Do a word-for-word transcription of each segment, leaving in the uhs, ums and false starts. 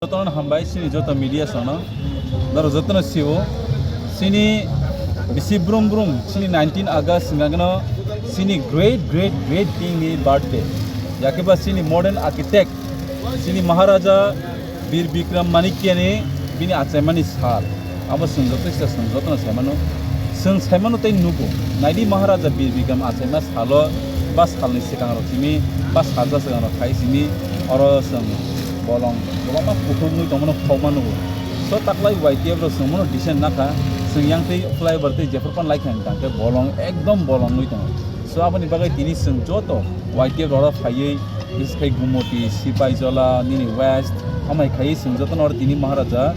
Jotono hambai chini joto media sono. Noro jotono siwo. Chini bisi brum brum chini nineteen August hingkha keno chini great great great king ni birthday. Yakeba chini modern architect chini Maharaja Bir Bikram Manikya ni bini achaimani sal. Abo chwng joto se chwng jotono saimano. Chwng saimano tei nugo. Naidi Maharaja Bir Bikram achaima salo ba salni swkangrok simi ba salsa swkangrok khai simi oro chwng bolong kwbangma kuthuk wngwi tongmano khokma nugo. So taklai Y T F rok chwng mano decent nakha. Chwng yang tei flyover tei jephru pan lai kha hwnkha hwnkhe bolong ekdom bolong wngwi tongo. So aboni bagwi tini chwng joto Y T F rok phaiwi Biskhe Gumoti, Sipaijola, nini West, amai khai chwng jotono oro tini Maharaja,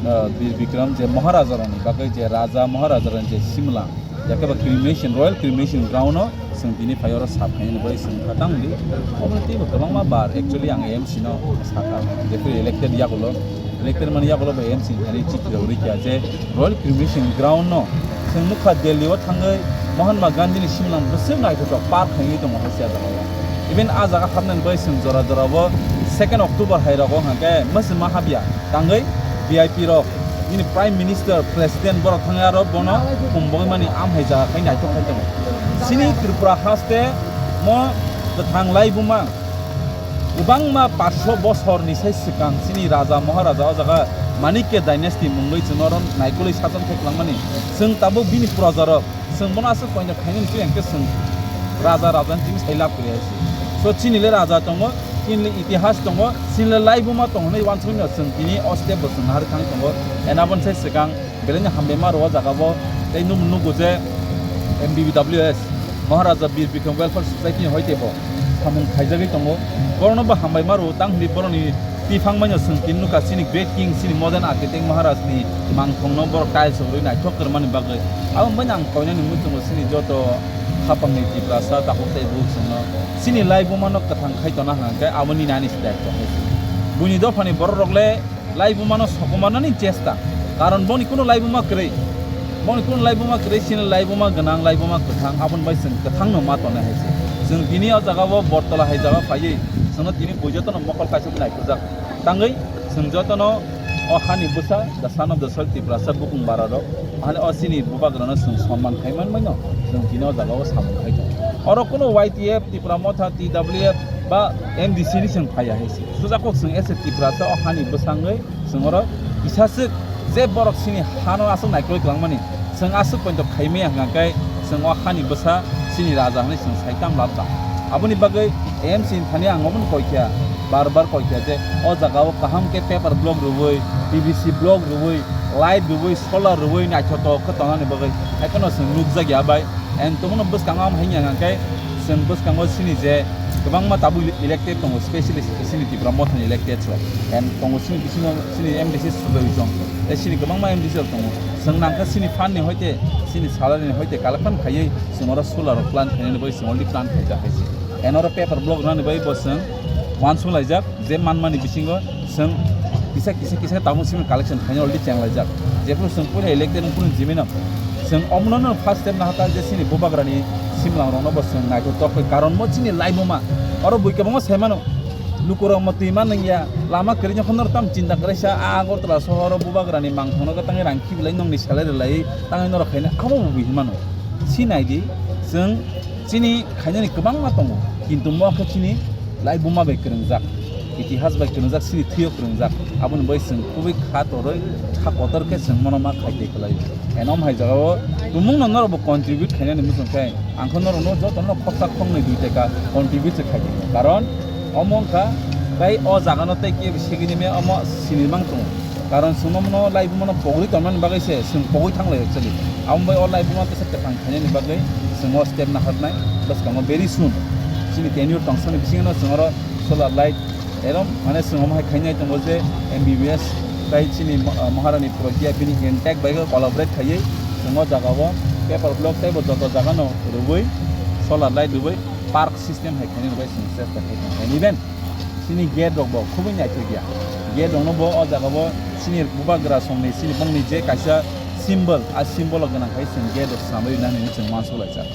ah, Bir Bikram je Maharaja rokni bagwi je Raja Maharaja rokni je Simla, yakeba cremation, Royal Cremation Ground no chwng tini phai oro sap khainani bagwi chwng kha tang di. Omo teibo kwbangma bar actually ang A M C no sakha, jephru elected yagulo, elected mani yagulo bo A M C ni thani chitra uri kha je Royal Cremation Ground no chwng nukha Delhi o thangwi Mahatma Gandhi ni simlang bwswk naithotok park khainwi tongo hai se ah jaga o. Even ah jaga hapnani bai chwng jora jora o second October hai rogo hwnkhe mwswma hapya tangwi V I P rok nini Prime Minister, President borok thangwi aro bono khum bogwi mani am hai jaga khai naithok khai tongo. Chini Tripura haste mo kwthang laibuma kwbangma paanch sho bosorni sai swkang chini Raja Maharaja o jaga Manikya dynasty mungwi chwng oro naikolwi sason khe kwlangmani. Chwng tabuk bini projarok chwng bono aswk koinok khainani twi hwnkhe chwng Raja Rajani twi sai lab kwrwi hai se. So chini le raja tongo, chini le itihas tongo, chini le laibuma tongo hinwi uansukmano chwng tini o step bo chwng naharwi thangwi tongo. And aboni sai swkang Belai no hambai ma rwo o jaga o tei nung nugo je M B B W S Maharaja Bir Bikram Welfare Society ni hoi tebo samung khaijagwi tongo. Borokno bo hambai ma rwo tang hinwi borokni tiphang maino chwng tin nukha chini great king chini modern architect Maharaj ni mangthong no borok tiles rwi naithok kwrwmani bagwi. Abo bai ang koinani muchungo chini joto khapang ni Tiprasa takhuk tei bukhuk chwngno chini laibuma no kwthang khai tona hwnkhe abo nini ani step tong. Buini dophani borok rok le laibuma no sokomanani chesta, karon boni kuno laibuma kwrwi, boni kuno laibuma kwrwi, chini laibuma gwnang, laibuma kwthang, aboni bai chwng kwthang no ma tongnai hai se. Chwng tini o jaga o Bortola hai jaga phaiwi chwngno tini buijoto no mokol kaisa naikhurjak tangwi chwng jotono o hani bwsa, the son of the soil, Tiprasa bukung bara rok, hani o chini bubagra no chwng sonman khai man bai no chwng tini o jaga o samung khai tongo. Oro kuno Y T F, Tipra Motha, T W F ba M D C ni chwng phaiya hai se. Sujakuk chwng ese Tiprasa o hani bwsangwi chwng oro kisaswk je borok chini hano aswk naikolwi kwlangmani chwng aswk poito khaimaya hwnkha khe chwng o hani bwsa chini raja hwnwi chwng sai tam lab jang. Aboni bagwi A M C ni thani ang obono koikha, bar bar koikha je o jaga o kaham khe paper block rwui, P V C block rwui, light rwui, solar rwui naithotok khe tongnani bagwi haikheno chwng nukjakya bai. And tongmano bwskango amo hai wngya hwnkhe chwng bwskango chini je kwbangma tabuk elected tongo, specially chini Tipra Mothani elected rok. And tongo chini bisingo chini M D C Sujoy Chong, tei chini kwbangma M D C rok tongo. Chwng nangkha chini fund ni hoite, chini salary ni hoite collection khaiwi chwng oro solar rok plan khainani bai chwng already plan khaijak hai se. And oro paper block rwnani bai bo chwng uansuk laijak. Je manmani bisingo chwng kisa kisa kisa tabuk simi collection khaina already chenglaijak. Jephuru chwng puila elected wngphuru jimino chwng omono no first step nahata je chini bubagrani simlang rokno bo chwng naithotok khe, karon mo chini laibuma oro bui kwbangma saimano lukurok mo twi ma nungya lama kwrwino phano tam chinta kwrwisa a Agartala sohoro bubagrani mangthokno tangwi rang khibilai nongni salai rwlai tangwi norok khaina abo bo bui hinmano. Si naidi chwng chini khainani kwbangma tongo, kintu mo khe chini laibuma bai kwrwngjak, itihas bai kwrwngjak, chini thwio kwrwngjak. Aboni bai chwng kubui kha torwi, kha kotor khe chwng mono ma khai tei kwlai. Eno hai jagao tumungno norokbo contribute khainani muchung khe, ang khe norokno jotono khorsa khornwi dui taka contribute se khai tei. Karon omo wngkha tei o jagano tei kebo segini me omo sinimang tongo. Karon chwng omono laibumano pogri tongmani bagwi se chwng pogwi thanglai actually. Amo bai o laibuma kisa kwthang khainani bagwi chwng o step naharnai bwskango very soon. Chini tenure tongthokni bisingo chwng oro solar light erom mane chwng omo hai khainai tongo je M B B S tai chini ma-, Maharani Pragya bini intact bai collaborate khaiwi chwng o jagao paper block tei bo joto jagano rwui solar light rwui park system hai khainani bagwi chwng chesta khai tongo. And even chini gate rok bo khubui naithok ya. Gate rok no bo o jaga bo chini bubagra song ni chini bongni je kaisa symbol, a symbol o gwnang khai chwng gate rok swnamwi rwnani hinwi chwng uansuk laijak.